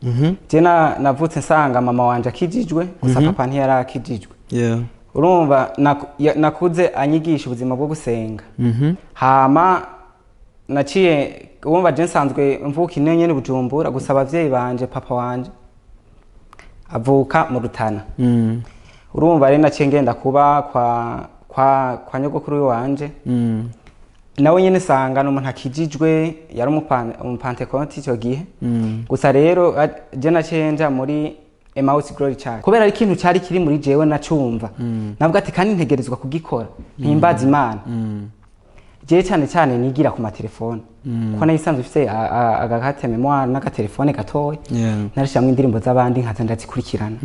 Je navutse nsanga mama wanje akijijwe, gusa papa ntiyari akijijwe. Urumva nakuze anyigisha ubuzima bwo gusenga. Hama naciye wumva je nsanzwe mvuka ino nyene Bujumbura, gusa abavyeyi banje, papa wanje avuka mu Rutana. Urumva rero naciye ngenda kuba kwa nyogokuru wanje. Nawe nyene sanga ni umuntu akijijwe, yari umupantekonti ico gihe. Gusa rero je naciye nja muri Emmaus Glory Church kubera ari ikintu cari kiri muri jewe nacumva. Navuga ati kandi ntegerezwa kugikora, mpimbaza Imana. Jewe cyane cyane nigira ku matelefone, kuko nayisanzwe mfise agakate mémoire n'agatelefone gatoya. Narishiramwo indirimbo z'abandi nkaza ndazikurikirana.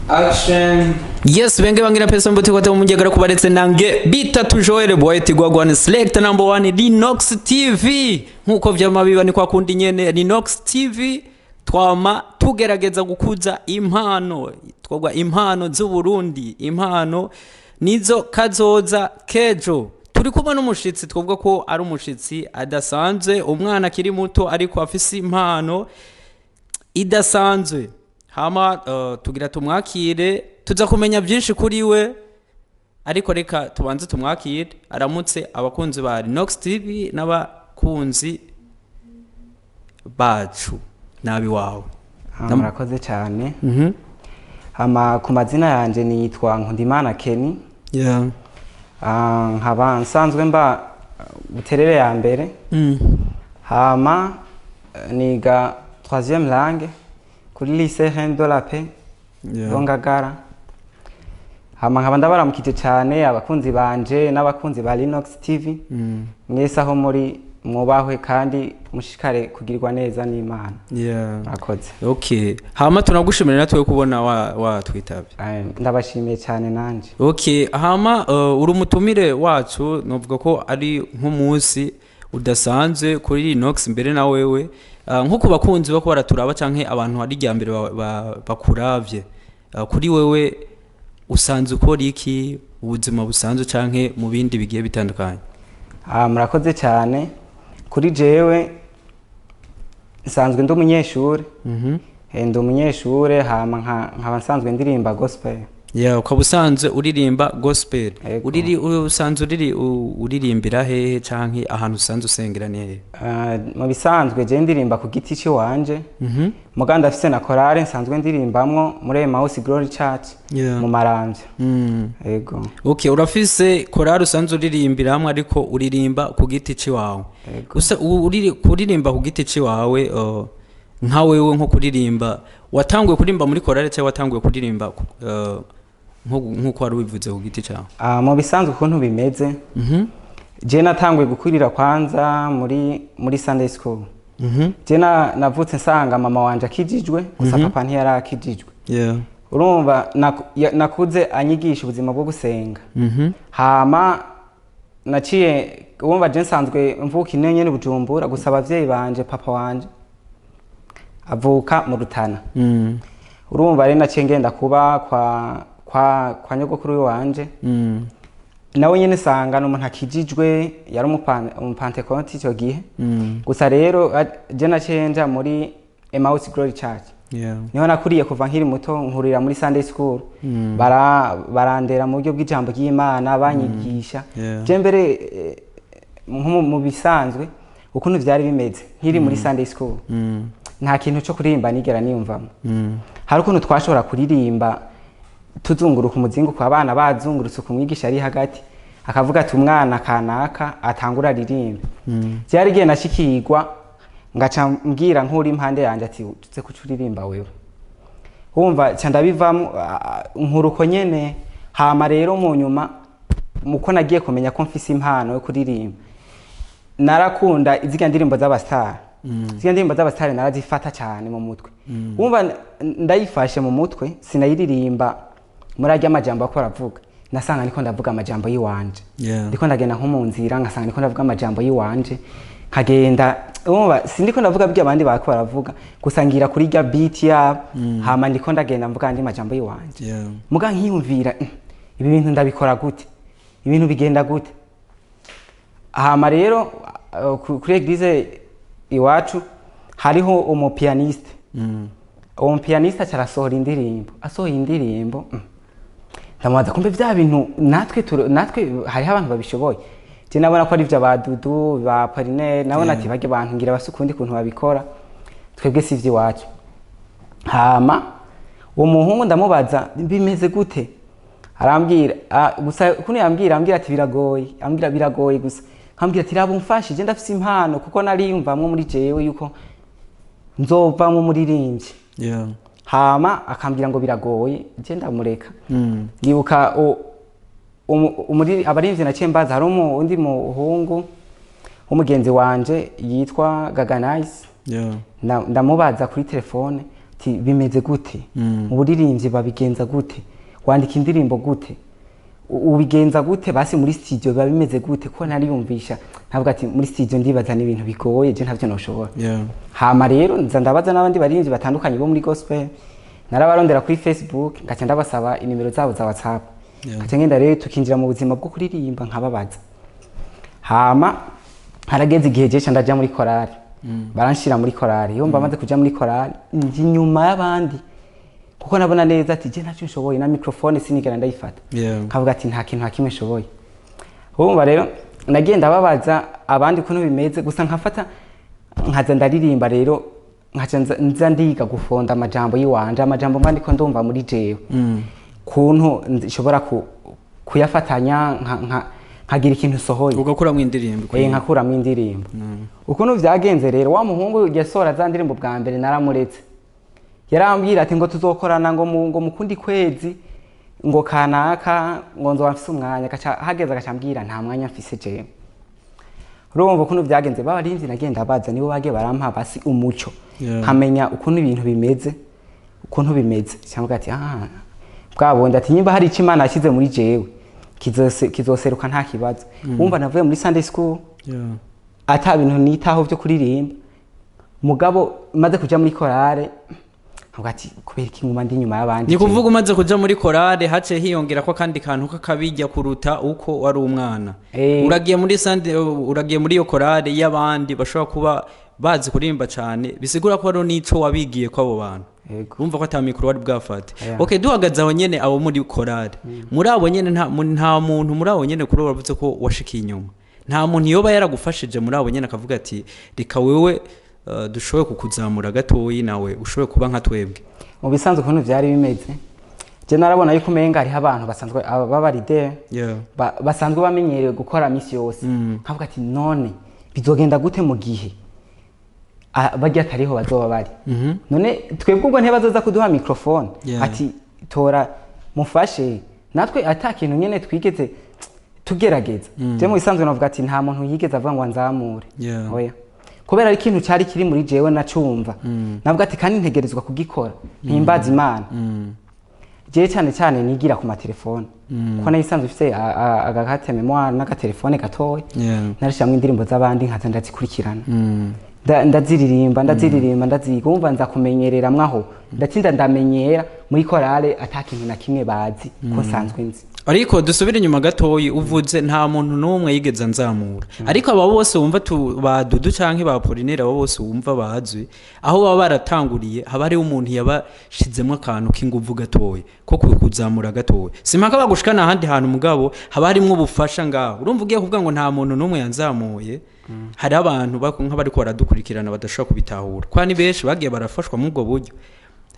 Action. Yes, benge bangira pesa mbuti kwa mujagara kubaretse nange bitatu Joel Boy Tigwagwan Select number 1 Linox TV. Nkuko vyama biba ni kwa kundi nyene Linox TV twama tugerageza gukuza impano, twogwa impano z'u Burundi, impano nizo kazoza kejo. Turi kumwe n'umushitsi twovuga ko ari umushitsi adasanzwe, umwana akiri muto ariko afise impano idasanzwe. Hama tugira tumwakire, tuza kumenya byinshi kuri we, ariko reka tubanze tumwakire aramutse abakunzi ba Linox TV n'abakunzi bacu nabi wawe. Ah, murakoze cyane. Hama ku mazina yanje nitwa Nkundimana Kenny. Ah, nkaba nsanzwe mba Buterere ya mbere. Hama niga troisième langue kuri lycée Reine de la Paix Ngagara. Hama nkaba ndabaramukije cyane abakunzi banje n'abakunzi ba Linox TV. Mwese aho muri mwubahwe kandi mushikare kugirirwa neza n'Imana. Murakoze. Okay, hama tunagushimira natwe kubona watwitabye. Ndabashimiye cyane nanje. Okay, hama uri umutumire wacu, novuga ko ari nk'umunsi udasanzwe kuri Linox mbere na wewe, nko ku bakunzi bako baraturaba canke abantu ari rya mbere bakuravye, kuri wewe usanzwe ukora iki ubuzima busanzwe canke mu bindi bigiye bitandukanye? Ah, murakoze cyane. Kuri jewe nsanzwe ndi umunyeshure. Ndi umunyeshure, hama nkaba nsanzwe ndirimba gospel. Yeah, ukaba usanzwe uririmba gospel. Yego. Uriri usanzwe uririmbira hehe canke ahantu usanzwe usengera ni hehe? Ah, mu bisanzwe je ndirimba ku giti ciwanje. Muga ndafise na chorale nsanzwe ndirimbamwo muri Emmaus Glory Church mu Maramvya. Yego. Okay, urafise korali usanzwe uririmbira hamwe ariko uririmba ku giti ciwawe. Yego. Usa kuririmba ku giti ciwawe, nka wewe nko kuririmba watanguye kuririmba muri korali cyangwa watanguye kuririmba nkuko wari ubivuze ku giti cawe? Ah, mu bisanzwe ukuntu bimeze, je natanguye gukurira kwanza muri Sunday school. Je navutse nsanga mama wanje akijijwe, gusa papa ntiyari akijijwe. Urumva nakuze anyigisha ubuzima bwo gusenga. Hama naciye wumva je nsanzwe mvuka ino nyene Bujumbura, gusa abavyeyi banje, papa wanje avuka mu Rutana. Urumva rero naciye ngenda kuba kwa nyogokuru wanje. Nawe nyene sanga ni umuntu akijijwe, yari umupantekonti ico gihe. Gusa rero je naciye nja muri Emmaus Glory Church. Niho nakuriye kuva nkiri muto, nkurira muri Sunday school. Barandera mu buryo bw'ijambo ry'Imana, banyigisha. Je mbere nko mu bisanzwe ukuntu vyari bimeze nkiri muri Sunday school, nta kintu co kuririmba nigera niyumvamo. Hari ukuntu twashobora kuririmba tuzunguruka umuzingo kwa abana bazungurutse, kumwigisha ari hagati akavuga ati umwana kanaka atangura aririmbe. Byari igihe nashikirwa ngaca mbwira nk'uri impande yanjye ati tuze kuca uririmba wewe. Wumva ca ndabivamo, nkuruko nyene. Hama rero mu nyuma muko nagiye kumenya ko mfise impano yo kuririmba, narakunda izirya ndirimbo z'abasitari. Zirya ndirimbo z'abasitari narazifata cyane mu mutwe. Wumva ndayifashe mu mutwe, sinayiririmba muri arya majambo ako aravuga, nasanga niko ndavuga amajambo y'iwanje. Ndiko ndagenda nko mu nzira ngasanga niko ndavuga amajambo y'iwanje. Nkagenda, urumva, sindiko ndavuga byo abandi bariko baravuga, gusa ngira kuri rya beat yabo, hama ndiko ndagenda mvuga andi majambo yiwanje. Muga nkiyumvira, ibi bintu ndabikora gute? Ibintu bigenda gute?" Hama rero kuri église iwacu hariho umupianiste. Uwo mupianiste aca arasohora indirimbo. Asohoye indirimbo, ndamubaza: "Kumbe vya bintu natwe hariho abantu babishoboye?" Je nabona ko ari ivyo ba Dudu, ba Parine. Nabona ati barya bantu ngira basi ukundi kuntu babikora, twebwe si ivy'iwacu. Hama uwo muhungu ndamubaza: "Bimeze gute?" Arambwira, gusa kuno yambwira, ambwira ati: "Biragoye." Ambwira biragoye gusa. Nkambwira ati: "Raba umfashije, ndafise impano," kuko nariyumvamwo muri jewe yuko nzovamwo umuririmbyi. Hama akambwira ngo biragoye, je ndamureka. Ndibuka abarimvyi naciye mbaza, hari undi muhungu w'umugenzi wanje yitwa Gaganice. Ndamubaza kuri telefone ati: "Bimeze gute mu buririmbyi? Babigenza gute? Wandika indirimbo gute? Ubigenza gute? Basi muri studio biba bimeze gute?" Kuko nariyumvisha ntabwo ati muri studio ndibaza n'ibintu bigoye, je ntavyo noshobora. Hama rero nza ndabaza n'abandi baririmbyi batandukanye bo muri gospel. Narabarondera kuri Facebook, ngaca ndabasaba inimero zabo za WhatsApp. Ngaca ngenda rero tukinjira mu buzima bwo kuririmba, nkababaza. Hama harageze igihe jewe ndaja muri korali, baranshira muri korali. Iyo mba maze kuja muri korali, ndi inyuma y'abandi, kuko nabona neza ati je ntacyo nshoboye, na microphone sinigera ndayifata. Nkavuga ati nta kintu na kimwe nshoboye. Urumva rero nagiye ndababaza abandi ukuntu bimeze, gusa nkafata nkaza ndaririmba. Rero nkaca nza ndiga gufonda amajambo yiwanje, amajambo mba ndiko ndumva muri jewe, kuntu nshobora kuyafatanya nkagira ikintu sohoye. Ugakuramo indirimbo. Eh, nkakuramo indirimbo. Ukuntu vyagenze rero, wa muhungu yasohora za ndirimbo bwa mbere, naramuretse. Yarambwira ati ngo tuzokorana ngo mu kundi kwezi, ngo kanaka, ngo nzoba mfise umwanya. Gaca hageze agaca ambwira nta mwanya mfise jewe. Urumva ukuntu vyagenze, babarimvyi nagenda baza nibo bagiye barampa basi umuco, nkamenya ukuntu ibintu bimeze, ukuntu bimeze. Cyangwa ati bwa bundi ati nyimba hari icyo Imana yashyize muri jewe, kizoseruka, nta kibazo. Wumva navuye muri Sunday school ata bintu nitaho byo kuririmba, mugabo maze kuja muri korale nkavuga ati kubera iki nguma ndi inyuma y'abandi? Ni kuvuga umaze kuja muri korale haciye hiyongera ko akandi kantu k'akabijya kuruta uko wari umwana. Uragiye muri sande, uragiye muri iyo korale y'abandi bashobora kuba bazi kuririmba cyane, bisigura ko hariho n'ico wabigiye kw'abo bantu. Yego. Urumva ko ata mikoro wari bwafate. Yeah. Okay, duhagaze aho nyene, abo muri korale, muri abo nyene nta muntu muri abo nyene, kuri uravuze ko washikiye inyuma, nta muntu yoba yaragufashije muri abo nyene akavuga ati reka wewe, dushoboye kukuzamura gatoyi, nawe ushoboye kuba nka twebwe? Mu bisanzwe ukuntu vyari bimeze, je narabona yuko umenga hariho abantu basanzwe baba leader, basanzwe bamenyerewe gukora misi yose. Nkavuga ati none bizogenda gute mu gihe barya atariho bazoba bari? None twebwe ubwo ntibazoza kuduha microphone ati tora mufashe natwe, ata kintu nyene twigeze tugerageza? Je mu bisanzwe navuga ati nta muntu yigeze avuga ngo anzamure. Oya, kubera ari ikintu cyari kiri muri jewe nacumva, navuga ati kandi ntegerezwa kugikora mpimbaza Imana. Jewe cyane cyane nigira ku matelefone, kuko nayo isanzwe ifite agacarte mémoire n'agatelefone gatoya. Narashiramwo indirimbo z'abandi, nkaza ndazikurikirana, ndaziririmba, ndaziririmba, ndaziga. Wumva nza kumenyereramwo aho, ndatsinda, ndamenyera muri korale ata kintu na kimwe bazi ko nsanzwe nzi. Ariko dusubire inyuma gatoyi. Uvuze nta muntu n'umwe yigeze anzamura, ariko aba bose wumva ba Dudu canke ba Apollinaire, abo bose wumva bazwi, aho baba baratanguriye haba hariho umuntu yabashizemwo akantu k'inguvu gatoyi ko kuzamura gatoyi. Simpaka bagushikana ahandi hantu, mugabo haba harimwo ubufasha ngaho. Urumva ugiye kuvuga ngo nta muntu n'umwe yanzamuye, hari abantu nk'abariko baradukurikirana badashobora kubitahura, kwa ni benshi bagiye barafashwa muri ubwo buryo.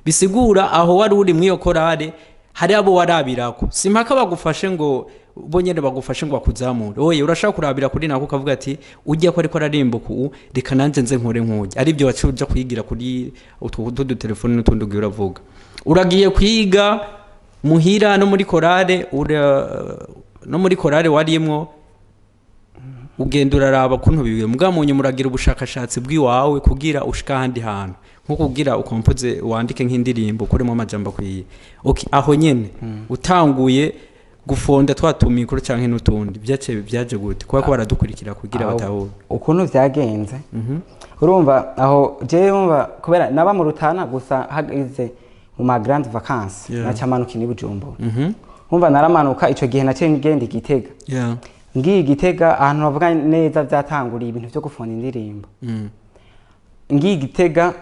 Bisigura aho wari uri muri iyo korale hari abo warabirako. Simpaka bagufashe ngo bo nyene bagufashe ngo bakuzamure, oye, urashaka kurabira kuri nako ukavuga ati ujya ko ariko ararimba uku, reka nanje nze nkore nkujya. Aribyo waciye uja kwigira kuri utwo dutelefone n'utundi ugiye uravuga. Uragiye kwiga muhira no muri korale, no muri korale warimwo, ugenda uraraba kuntu biwe, mugabo mu nyuma uragira ubushakashatsi bw'iwawe kugira ushika ahandi hantu, nko kugira ukompoze, wandike nk'indirimbo ukuremo amajambo akwiye. Okay, aho nyene utanguye. Gufonda twa tumikoro canke n'utundi, byace byaje gute? Kuba ko baradukurikira kugira Aho- batahure. Ukuntu vyagenze, urumva aho jewe umva kubera naba mu Rutana, gusa hageze mu ma grande vacances naca manuka i Bujumbura. Umva, naramanuka ico gihe, naciye ngenda i Gitega. Ngiye i Gitega, ahantu bavuga neza vyatanguriye ibintu vyo gufonda indirimbo. Ngiye i Gitega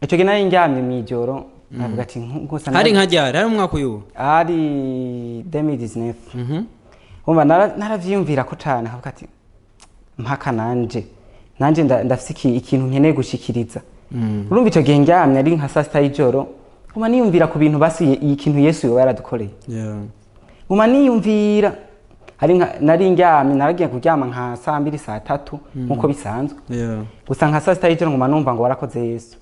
ico gihe, nari ndyamye mw'ijoro, navuga ati gusa Hari nka ryari? Hari umwaka uyu? Ari 2019. Umva, naravyiyumvira ko cane, nkavuga ati mpaka nanje ndafise ikintu nkeneye gushikiriza. Urumva, ico gihe ndyamye ari nka saa sita y'ijoro, nguma niyumvira ku bintu basi ikintu Yesu yoba yaradukoreye. Nguma niyumvira, ari nka nari ndyamye, naragiye kuryama nka saa 2, saa 3 nkuko bisanzwe. Gusa nka saa sita y'ijoro nguma numva ngo warakoze Yesu.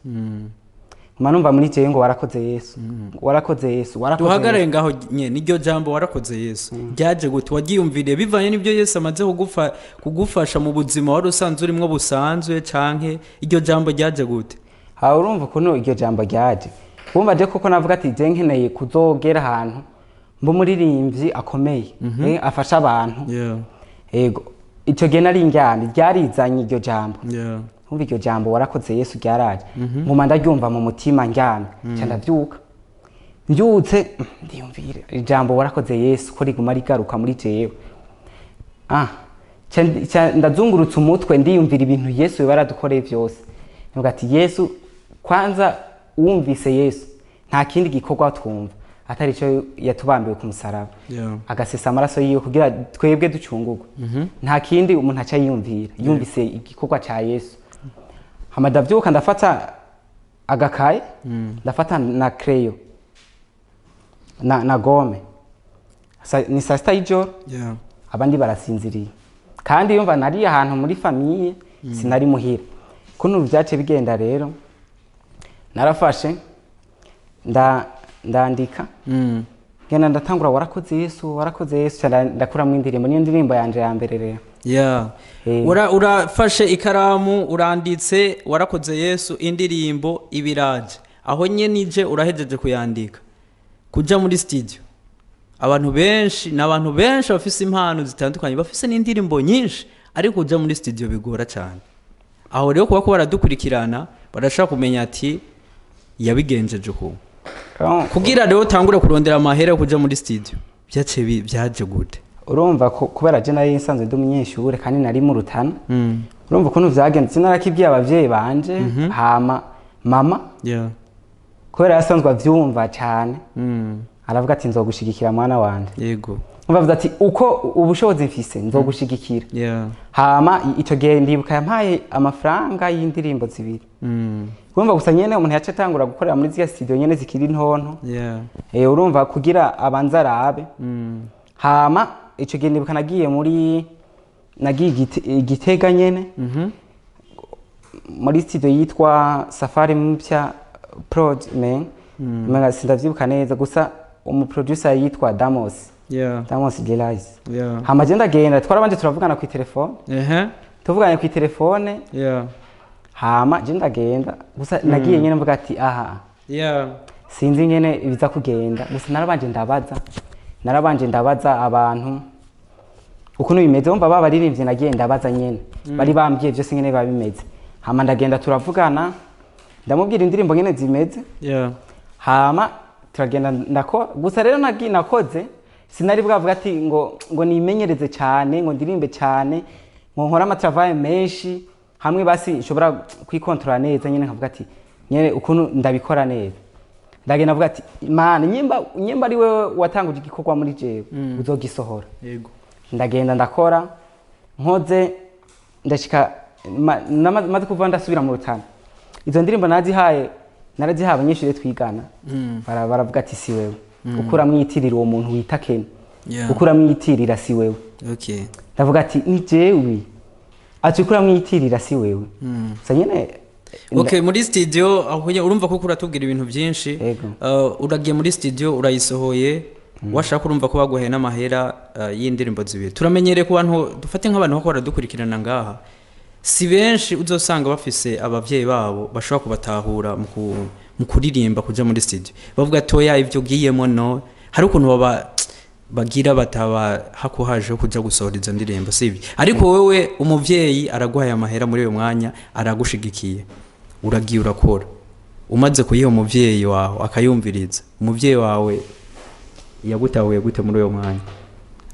Nguma numva muri jewe ngo warakoze Yesu, warakoze Yesu, warakoze Yesu. Duhagarare ngaho nye. Niryo jambo warakoze Yesu ryaje gute? Wagiyumviriye bivanye n'ibyo Yesu amaze kugufasha mu buzima wari usanzwe urimwo busanzwe, canke iryo jambo ryaje gute? Ha, urumva ukuntu iryo jambo ryaje. Wumva je koko navuga ati je nkeneye kuzogera ahantu mba umuririmbyi akomeye, afasha abantu. Yego, ico gihe nari ndyamye, ryarizanye iryo jambo. Wumva, iryo jambo warakoze Yesu ryaraje, nguma ndaryumva mu mutima ndyamye, nca ndavyuka. Mbyutse, ndiyumvira ijambo warakoze Yesu ko riguma rigaruka muri jewe. Ah, ca ndazungurutse umutwe, ndiyumvira ibintu Yesu yoba yaradukoreye vyose. Nvuga ati Yesu kwanza, wumvise Yesu nta kindi gikorwa twumva atari ico yatubambiwe ku musaraba, agasesa amaraso yiwe kugira twebwe ducungurwe. Nta kindi umuntu aca yiyumvira yumvise igikorwa ca Yesu. Hama ndavyuka, ndafata agakaye, ndafata na crayon na gomme. Ni saa sita y'ijoro, abandi barasinziriye, kandi yumva nari ahantu muri famille, sinari muhira. Kuntu vyace bigenda rero, narafashe ndandika, ngenda ndatangura warakoze Yesu, warakoze Yesu, ca ndakuramwo indirimbo. Niyo ndirimbo yanje ya mbere rero. Urafashe ikaramu, uranditse warakoze Yesu, indirimbo ibiraje. Aho nyene ije, urahejeje kuyandika, kuja muri studio. Abantu benshi, ni abantu benshi bafise impano zitandukanye, bafise n'indirimbo nyinshi, ariko kuja muri studio bigora cyane. Aho rero kuba ko baradukurikirana barashaka kumenya ati yabigenjeje uku. Kugira rero utangure kurondera amahera yo kuja muri studio, byaje gute? Urumva ko kubera je nari nsanzwe ndi umunyeshure kandi nari mu Rutana, urumva ukuntu vyagenze, sinarakibwiye abavyeyi banje. Hama mama, kubera yasanzwe avyumva cane, aravuga ati nzogushigikira mwana wanje. Umva, avuga ati uko ubushobozi mfise nzogushigikira. Hama ico gihe ndibuka yampaye amafaranga y'indirimbo zibiri. Urumva, gusa nyene umuntu yaca atangura gukorera muri ziriya studio nyene zikiri ntonto. Urumva, kugira abanze arabe. Hama ico gihe ndibuka nagiye muri nagiye Igitega nyene, muri studio yitwa Safari Mpya Prod man. Umenga sindavyibuka neza, gusa umuproducer yitwa Damos. Damos Gerais. Hama je ndagenda, twarabanje turavugana ku telefone. Tuvuganye ku telefone. Hama je ndagenda, gusa nagiye nyene mvuga ati aha sinzi nyene biza kugenda. Gusa narabanje ndabaza abantu ukuntu bimeze. Wumva, baba baririmbye nagiye ndabaza nyene, bari bambwiye vyose nyene biba bimeze. Hama ndagenda, turavugana, ndamubwira indirimbo nyene zimeze. Hama turagenda, ndakora. Gusa rero nakoze sinari bwavuga ati ngo nimenyereze cyane, ngo ndirimbe cyane, ngo nkore amatravail menshi hamwe basi nshobora kwikontorora neza nyene, nkavuga ati nyene ukuntu ndabikora neza. Ndagenda avuga ati Imana, nyimba ari wewe watanguje igikorwa muri jewe, uzogisohora. Ndagenda ndakora, nkoze ndashika maze kuva ndasubira mu Rutana, izo ndirimbo narazihaye abanyeshuri twigana. Baravuga ati si wewe ukuramwitirira uwo muntu wita Ken, ukuramwitirira si wewe. Ndavuga ati ni jewe. Ati ukuramwitirira si wewe. Gusa nyene Okay, muri studio aho nyene, urumva ko uratubwira ibintu byinshi. Yego. Uragiye muri studio, urayisohoye, washaka urumva ko baguhaye n'amahera y'indirimbo zibiri. Turamenyereye ku bantu, dufate nk'abantu bako baradukurikirana ngaha, si benshi uzosanga bafise abavyeyi babo bashobora kubatahura mu kuririmba, kuja muri studio. Bavuga ati oya, ivyo ugiyemo no hari ukuntu baba Bagira bataba hakuhaje kuja gusohora izo ndirimbo, sibyo? Ariko wewe umuvyeyi araguhaye amahera muri uyo mwanya, aragushigikiye, uragiye urakora. Umaze kuyiha umuvyeyi wawe akayumviriza, umuvyeyi wawe yagutahuye gute muri uyo mwanya?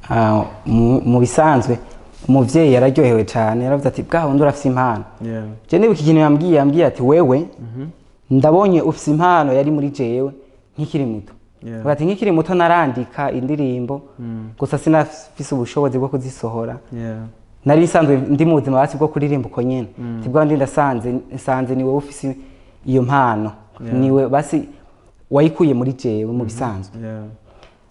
Ah, mu bisanzwe umuvyeyi yararyohewe cyane, yaravuze ati: "Bwa wundi urafise impano." Je nibuka ikintu yambwiye ati: "Wewe ndabonye ufise impano yari muri jewe nkikiri muto." Avuga ati: "Nkikiri muto narandika indirimbo, gusa sinafise ubushobozi bwo kuzisohora. Nari nsanzwe ndi mu buzima basi bwo kuririmba uko nyene. Ati: bwa ndi ndasanze nsanze ni wowe ufise iyo mpano, niwe basi wayikuye muri jewe mu bisanzwe."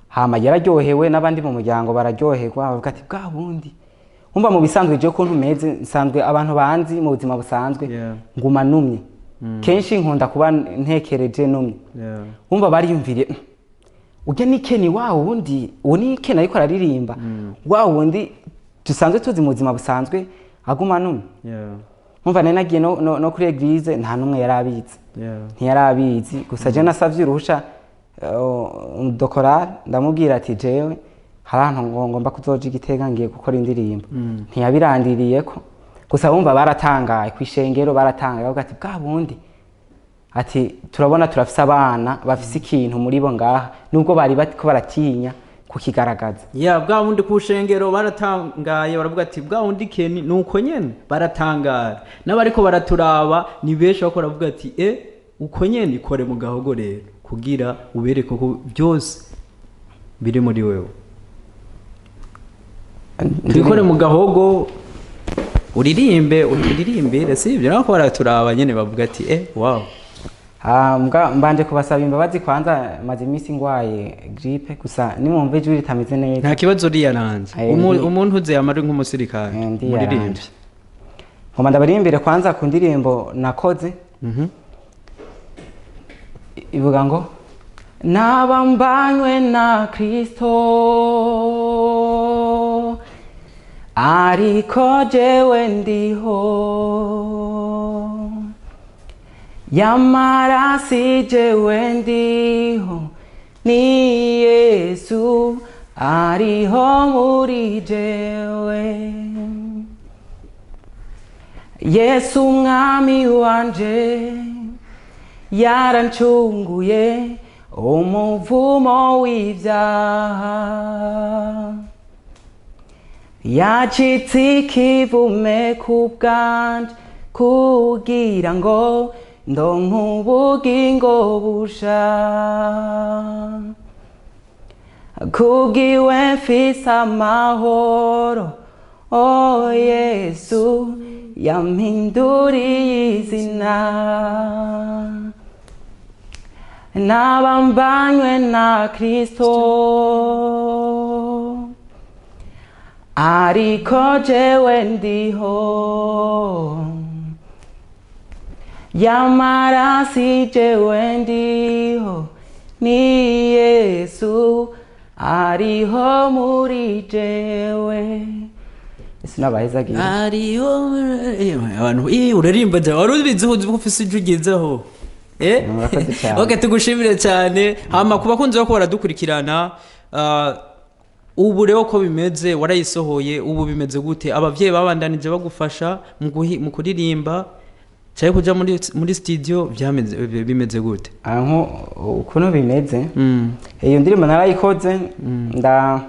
Hama yararyohewe, n'abandi mu muryango bararyoherwa, bavuga ati: "Bwa bundi." Umva, mu bisanzwe jewe ukuntu meze, nsanzwe abantu banzi mu buzima busanzwe, nguma numye, kenshi nkunda kuba ntekereje numye. Umva, bariyumviriye: "Urya ni Keni wa wundi, uwo ni Keni ariko araririmba, wa wundi dusanzwe tuzi mu buzima busanzwe aguma numye." Umva, nari nagiye no kuri église, nta n'umwe yari abizi. Ntiyari abizi. Gusa je nasavye uruhusha dokorari, ndamubwira ati: "Jewe hari ahantu ngo ngomba kuzoja i Gitega, ngiye gukora indirimbo." Ntiyabirandiriyeko. Gusa bumva baratangaye kw'ishengero, baratangaye, bavuga ati: "Bwa bundi," ati, "turabona turafise abana bafise ikintu muri bo ngaha, nubwo bari bariko baratinya kukigaragaza." Ya, bwa wundi ku shengero baratangaye, baravuga ati: "Bwa wundi Keni nuko nyene." Baratangara, n'abariko baraturaba ni benshi bako baravuga ati: "E, uko nyene ikore mu gahogo rero kugira ubereke ko byose biri muri wewe." Twikore mu gahogo, uririmbe, uririmbire, sibyo? Nako baraturaba nyene bavuga ati: "Eh, wow." Ah, mbanje kubasaba imbabazi kwanza, maze iminsi ngwaye grippe, gusa nimwumva ijwi ritameze neza. Nta kibazo, uriyaranze. Umuntu uze yamara nk'umusirikare. Ndiyaranze. Muririmbyi. Ngoma ndabaririmbire kwanza ku ndirimbo nakoze. Ivuga ngo: Nabambanywe na Kristo, ariko jewe ndiho, yamara si jewe ndiho, ni Yesu ariho muri jewe. Yesu umwami wanje yarancunguye umuvumo w'ibyaha, yacitse ikivume ku bwanje kugira ngo ndonke ubugingo busha. Kubwiwe mfise amahoro, oh Yesu yampinduriye izina. Nabambanywe na Kristo, ariko jewe ndiho, yamara si jewe ndiho, ni Yesu ariho muri jewe. Yesu nabahezagiye. Ariyo abantu uririmba ja wari ubizi ko ufise ijwi ugezeho. Murakoze cyane. Okay, tugushimire cyane. Hama ku bakunzi bako baradukurikirana, ubu rero ko bimeze, warayisohoye, ubu bimeze gute? Abavyeyi babandanije bagufasha mu kuririmba cyangwa kuja muri studio, byameze bimeze gute? Ah, nko ukuntu bimeze, iyo ndirimbo narayikoze, nda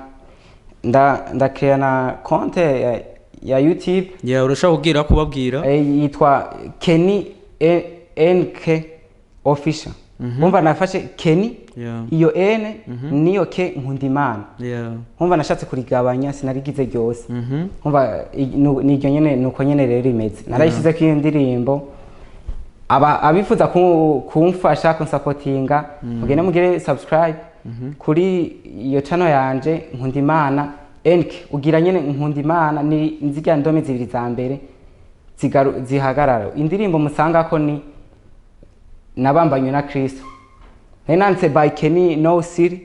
ndakrea na konte ya YouTube. Ya, urashobora kubwira kubabwira. Yitwa Kenny NK Official. Umva, nafashe Kenny, iyo N niyo K, Nkundimana. Umva, nashatse kurigabanya, sinarigize ryose. Umva, niryo nyene, nuko nyene rero imeze. Narayishizeko iyo ndirimbo. Aba abifuza kumfasha kunsapotinga, mugende mugire subscribe kuri iyo channel yanje Nkundimana NK. Ugira nyene Nkundimana, ni nzirya ndome zibiri za mbere zihagarara. Indirimbo musangako ni Nabambanywe na Kristo. Nari nanditse by Kenny No City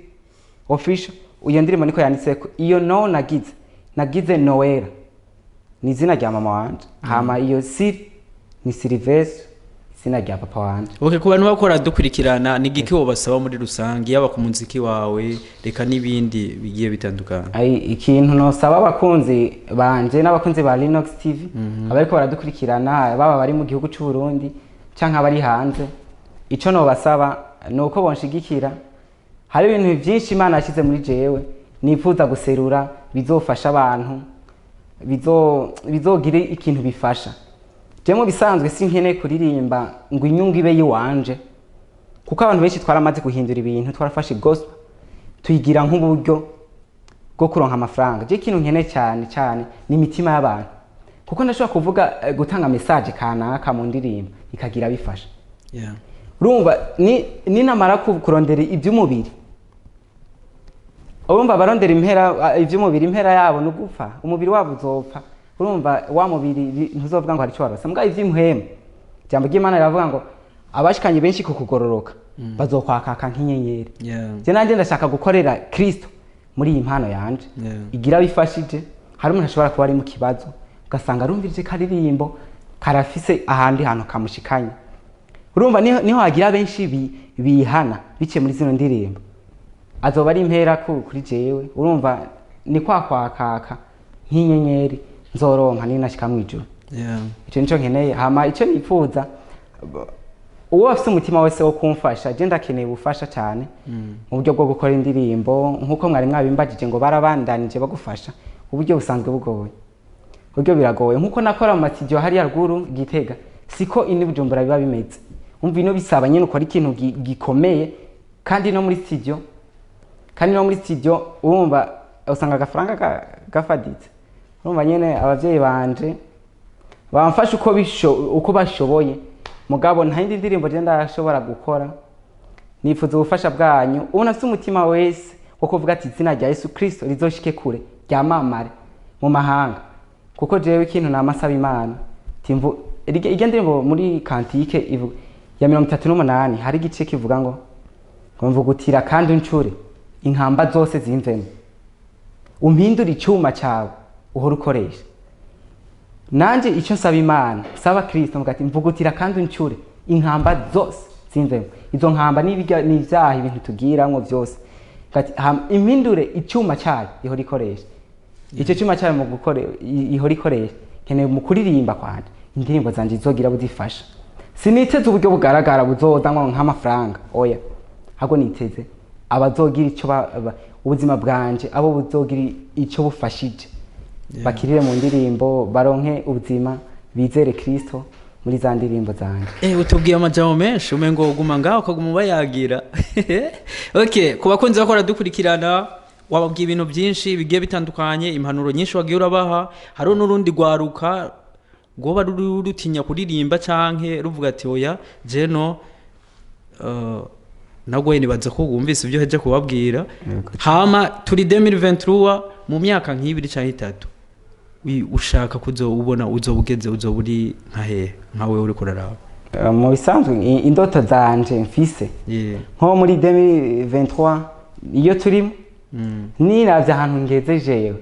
Official. Iyo ndirimbo niko yanditseko. Iyo no nagize Noella, ni izina rya mama wanje. Hama iyo City ni Silvestre, izina. Izina rya papa wanje. Okay, ku bantu bakora dukurikirana, ni igiki wobasaba muri rusange, yaba ku muziki wawe, reka n'ibindi bigiye bitandukanye? Ai, ikintu nosaba abakunzi banje n'abakunzi ba Linux TV, abariko baradukurikirana, baba bari mu gihugu c'u Burundi canke abari hanze, ico nobasaba ni uko bonshigikira. Hari ibintu vyinshi Imana yashize muri jewe nifuza guserura, bizofasha abantu, bizogira ikintu bifasha. Je mu bisanzwe sinkeneye kuririmba ngo inyungu ibe yiwanje, kuko abantu benshi twaramaze guhindura ibintu, twarafashe gospel tuyigira nk'uburyo bwo kuronka amafaranga. Je ikintu nkeneye cyane cyane ni imitima y'abantu, kuko ndashobora kuvuga, gutanga message kanaka mu ndirimbo ikagira bifasha. Urumva ni namara kurondera iby'umubiri, urumva abarondera impera iby'umubiri, impera yabo ni ugupfa, umubiri wabo uzopfa. Urumva wa mubiri ntuzovuga ngo hari icyo warose. Mbwa ivy'impwemu, ijambo ry'Imana riravuga ngo abashikanye benshi ku kugororoka bazokwakaka nk'inyenyeri. Je nanje ndashaka gukorera Kristo muri iyi mpano yanje igira bifashije. Hari umuntu ashobora kuba ari mu kibazo, ugasanga arumvirije karirimbo karafise ahandi hantu kamushikanye. Urumva niho hagira benshi bihana biciye muri zino ndirimbo, azoba ari impera kuri jewe. Urumva ni kwa kwakaka nk'inyenyeri nzoronka ninashika mw'ijuru. Ico nico nkeneye. Hama ico nifuza, uwo afise umutima wese wo kumfasha, je ndakeneye ubufasha cyane mu buryo bwo gukora indirimbo, nkuko mwari mwabimbajije ngo barabandanije bagufasha. Uburyo busanzwe bugoye, uburyo biragoye. Nkuko nakora mu matijo hariya ruguru Gitega, siko ini Bujumbura biba bimeze. Umva ino bisaba nyene ukora ikintu gikomeye, kandi no muri studio, kandi no muri studio urumva usanga agafaranga gafaditse. Urumva nyene abavyeyi banje bamfasha uko bashoboye, mugabo nta yindi ndirimbo je ndashobora gukora. Nifuza ubufasha bwanyu. Ubu nafise umutima wese wo kuvuga ati izina rya Yesu Kristo rizoshike kure, ryamamare mu mahanga, kuko jewe ikintu namasaba Imana timvu irya ndirimbo muri kantike ya 38, hari igice kivuga ngo mvugutira kandi uncure inkamba zose zimvemo, umpindure icyuma cyawe uhora ukoresha. Nanje icyo nsaba Imana, nsaba Kristo, mvuga ati mvugutira kandi uncure inkamba zose zimvemo. Izo nkamba ni ibyaha, ibintu tugiramwo byose. Mvuga ati, impindure icyuma cyayo ihora ikoresha. Icyo cyuma cyayo mu gukore ihora ikoresha, nkeneye mu kuririmba kwanje indirimbo zanje zizogira buzifasha. Siniteze uburyo bugaragara buzoza ngo nk'amafaranga, oya, ahubwo niteze abazogira icyo ubuzima bwanje, abo buzogira icyo bufashije, bakirire mu ndirimbo, baronke ubuzima, bizere Kristo muri za ndirimbo zanje. Utubwiye amajambo menshi, umengo uguma ngaho ukaguma ubayagira. Okay, ku bakunzi bakora dukurikirana, wababwiye ibintu byinshi bigiye bitandukanye, impanuro nyinshi wagiye urabaha. Hari n'urundi rwaruka rwoba rutinya kuririmba canke ruvuga ati oya jeno, nagwe nibaza ko wumvise ibyo heje kubabwira. Hama turi 2023, mu myaka nk'ibiri canke itatu ushaka kuzobubona uzobugeze, uzoburi nka hehe nkawe uri kuraraba? Mu bisanzwe indoto zanje mfise nko muri 2023 iyo turimo, niravye ahantu ngeze jewe,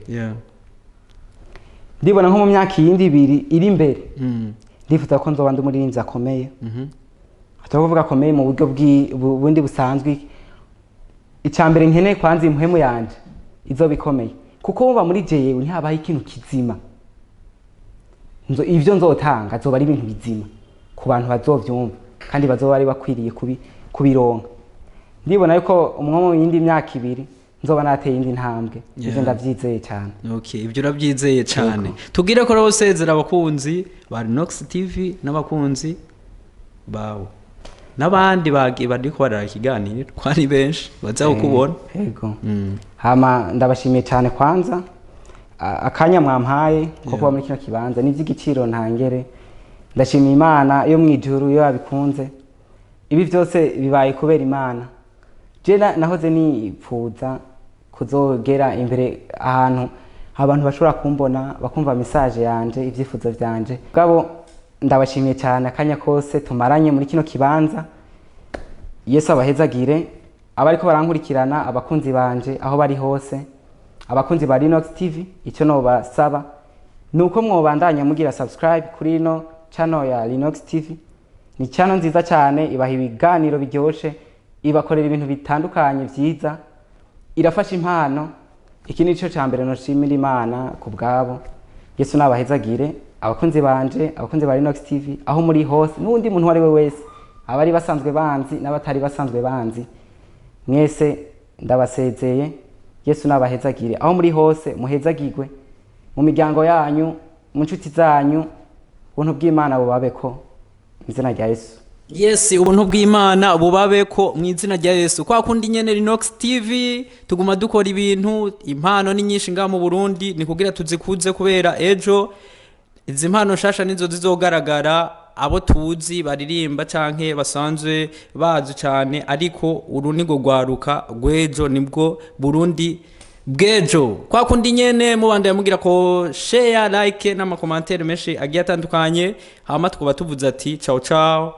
ndibona nko mu myaka yindi ibiri iri imbere, ndifuza ko nzoba ndi umuririmbyi akomeye. Atari kuvuga akomeye mu buryo bundi busanzwe. Icya mbere nkeneye kwanza impwemu yanje izoba ikomeye, kuko wuba muri jewe ntihabaho ikintu kizima. Ivyo nzotanga azoba ari ibintu bizima ku bantu bazovyumva, kandi bazoba bari bakwiriye kubironka. Ndibona yuko umwe mu yindi myaka ibiri nzoba nateye indi ntambwe. Ivyo ndavyizeye cyane. Okay, ibyo urabyizeye cyane. Tubwire ko rero usezera abakunzi ba Rinox TV n'abakunzi bawe n'abandi bagiye bariko barara ikiganiro, ko ari benshi baza kukubona. Yego. Hama ndabashimiye cyane kwanza akanya mwampaye ko kuba muri kino kibanza ni iby'igiciro ntangere. Ndashimiye Imana yo mwijuru yo yabikunze. Ibi byose bibaye kubera Imana. Je nahoze nipfuza kuzogera imbere ahantu abantu bashobora kumbona, bakumva message yanje, ibyifuzo byanje. Gabo ndabashimiye cyane akanya kose tumaranye muri kino kibanza. Yesu abahezagire, abariko barankurikirana, abakunzi banje aho bari hose, abakunzi ba Rinox TV, icyo nobasaba nuko mwobandanya mugira subscribe kuri ino channel ya Rinox TV. Ni channel nziza cyane, ibaha ibiganiro biryoshe, ibakorera ibintu bitandukanye vyiza, irafasha impano. Iki ni cyo cya mbere noshimira Imana ku bwabo. Yesu nabahezagire, abakunzi banje, abakunzi ba Rinox TV aho muri hose, n'undi muntu uwo ari we wese, abari basanzwe banzi n'abatari basanzwe banzi, mwese ndabasezeye. Yesu nabahezagire aho muri hose, muhezagirwe mu miryango yanyu, mu nshuti zanyu, ubuntu bw'Imana bubabeko mu izina rya Yesu. Yes, ubuntu bw'Imana bubabeko mu izina rya Yesu. Kwa kundi nyene, Rinox TV tuguma dukora ibintu. Impano ni nyinshi ngaha mu Burundi, ni kugira tuzikuze, kubera ejo izi mpano nshasha nizo zizogaragara. Abo tuzi baririmba canke basanzwe bazi cane, ariko uru nirwo rwaruka rw'ejo, nibwo Burundi bw'ejo. Kwa kundi nyene, mubandanya mugira ko share, like n'ama commentaires menshi agiye atandukanye. Hama tukaba tuvuze ati ciao ciao.